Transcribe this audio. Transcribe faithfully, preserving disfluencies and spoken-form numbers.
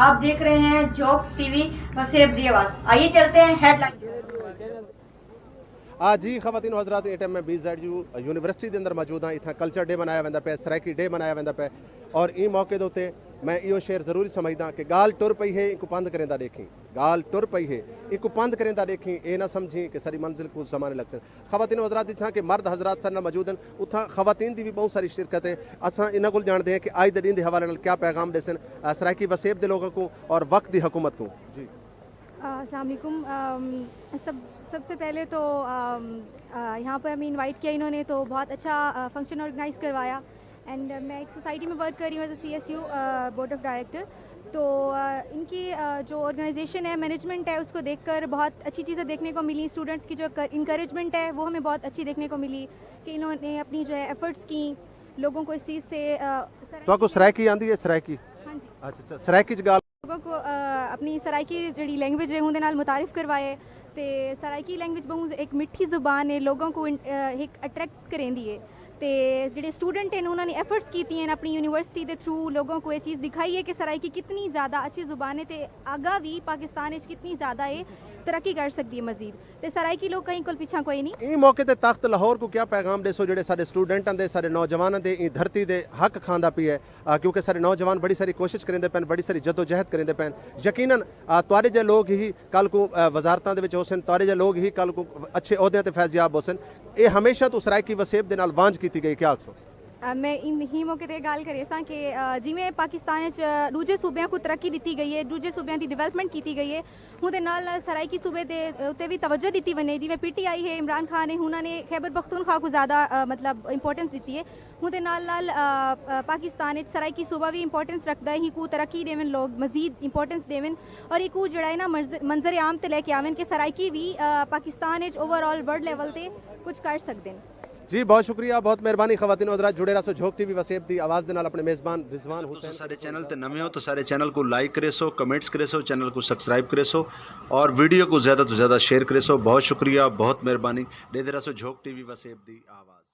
آپ دیکھ رہے ہیں جھوک ٹی وی، وسیب دی آواز۔ آئیے چلتے ہیں ہیڈ لائن۔ آ جی خواتین و حضرات، اے ٹائم میں بی زیڈ یو یونیورسٹی دے اندر موجود ہاں۔ اتھاں کلچر ڈے منایا ویندا پیا، سرائیکی ڈے منایا ویندا پیا، اور ایں موقع دے اتے میں ایہو شعر ضروری سمجھداں کہ ڳالھ ٹر پئی ہے، اینکوں پندھ کریندا ݙیکھیں۔ ڳالھ ٹر پئی ہے، اینکوں پندھ کریندا ݙیکھیں، اے نہ سمجھیں کہ ساݙی منزل کوں زمانے لڳسن۔ خواتین و حضرات، اتھاں کہ مرد حضرات ساݙے نال موجود ہن، اتھاں خواتین دی وی ٻہوں ساری شرکت ہے۔ اساں انہاں کول ڄاݨدے ہیں کہ اڄ دے ݙینھ دے حوالے نال کیا پیغام ݙیسن، آ، سرائیکی وسیب دے لوگاں کوں اور وقت دی حکومت کوں۔ جی۔ السلام علیکم۔ ام، سب سب سے پہلے تو ام، آ، یہاں پر ہمیں انوائٹ کیا انہوں نے، تو بہت اچھا فنکشن آرگنائز کروایا۔ اینڈ میں ایک سوسائٹی میں ورک کر رہی ہوں as A C S U board of director. تو آ، ان کی آ، جو آرگنائزیشن ہے، مینجمنٹ ہے، اس کو دیکھ کر بہت اچھی چیزیں دیکھنے کو ملی۔ اسٹوڈنٹس کی جو انکریجمنٹ ہے، وہ ہمیں بہت اچھی دیکھنے کو ملی کہ انہوں نے اپنی جو ہے ایفرٹس کی لوگوں کو اس چیز سے آ، تہاکوں سرائیکی آندی ہے؟ سرائیکی؟ ہاں جی۔ اچھا اچھا، سرائیکی چ ڳالھ۔ لوگوں کو آ، اپنی سرائیکی جڑی لینگویج ہے اوندے نال متعارف کروائے۔ تے سرائیکی لینگویج بہوں ایک مٹھی زبان ہے، لوگوں کو ان- آ، ایک اٹریکٹ کریندی ہے۔ تے جڑے اسٹوڈنٹ ہیں، انہوں نے ایفرٹس کیتی ہیں اپنی یونیورسٹی دے تھرو لوگوں کو یہ چیز دکھائی ہے کہ سرائیکی کتنی زیادہ اچھی زبان ہے تے آگا بھی پاکستان وچ کتنی زیادہ یہ ترقی کر سکتی ہے مزید۔ تے سرائیکی لوگ کہیں کول پیچھا کوئی نہیں۔ ایں موقع تے تخت لاہور کوں کیا پیغام ݙیسو، جڑے ساݙے اسٹوڈنٹاں دے، ساݙے نوجواناں دے ایں دھرتی دے حق کھاندا پئی ہے؟ آ، کیونکہ ساݙے نوجوان بڑی ساری کوشش کریندے پئن، بڑی ساری جدوجہد کریندے پئن۔ یقیناً آ، تہاݙے جیہے لوگ ہی کل کوں آ، وزارتاں دے وچ ہوسن، تہاݙے جیہے لوگ ہی کل کوں اچھے عہدیاں تے فیض یاب ہوسن۔ اے ہمیشہ توں سرائیکی وسیب دے نال وانجھ کیتی ڳئی، کیا آکھسو؟ آ، میں ان ہی موقع تے ڳالھ کریساں کہ آ، جیویں پاکستان وچ آ، ݙوجھے صوبیاں کوں ترقی ݙتی ڳئی ہے، ݙوجھے صوبیاں دی ڈیولپمنٹ کیتی ڳئی ہے، اوندے نال نال سرائیکی صوبے دے اتے وی توجہ ݙتی ونڄے۔ جیویں پی ٹی آئی ہے، عمران خان ہے، انہاں نے خیبر پختونخوا کوں زیادہ آ، مطلب امپورٹنس ݙتی ہے۔ اوندے نال نال آ، آ، پاکستان وچ سرائیکی صوبہ وی امپورٹنس رکھدا ہے، ہیکوں ترقی ݙیون، لوگ مزید امپورٹنس ݙیون اور ہیکوں جڑا ہے نا منظر منظر عام تے لے کے آون کہ سرائیکی وی آ، پاکستان وچ اوور آل ورلڈ لیول تے کچھ کر سڳدن۔ جی بہت شکریہ، بہت مہربانی۔ خواتین و حضرات، جڑے رہسو جھوک ٹی وی وسیب دی آواز دے نال اپنے میزبان رضوان حسین۔ ساݙے چینل تے نویں ہو تو ساݙے چینل کوں لائک کریسو، کمنٹس کریسو، چینل کوں سبسکرائب کریسو اور ویڈیو کوں زیادہ توں زیادہ شیئر کریسو۔ بہت شکریہ، بہت مہربانی۔ ݙیہدے رہسو جھوک ٹی وی وسیب دی آواز۔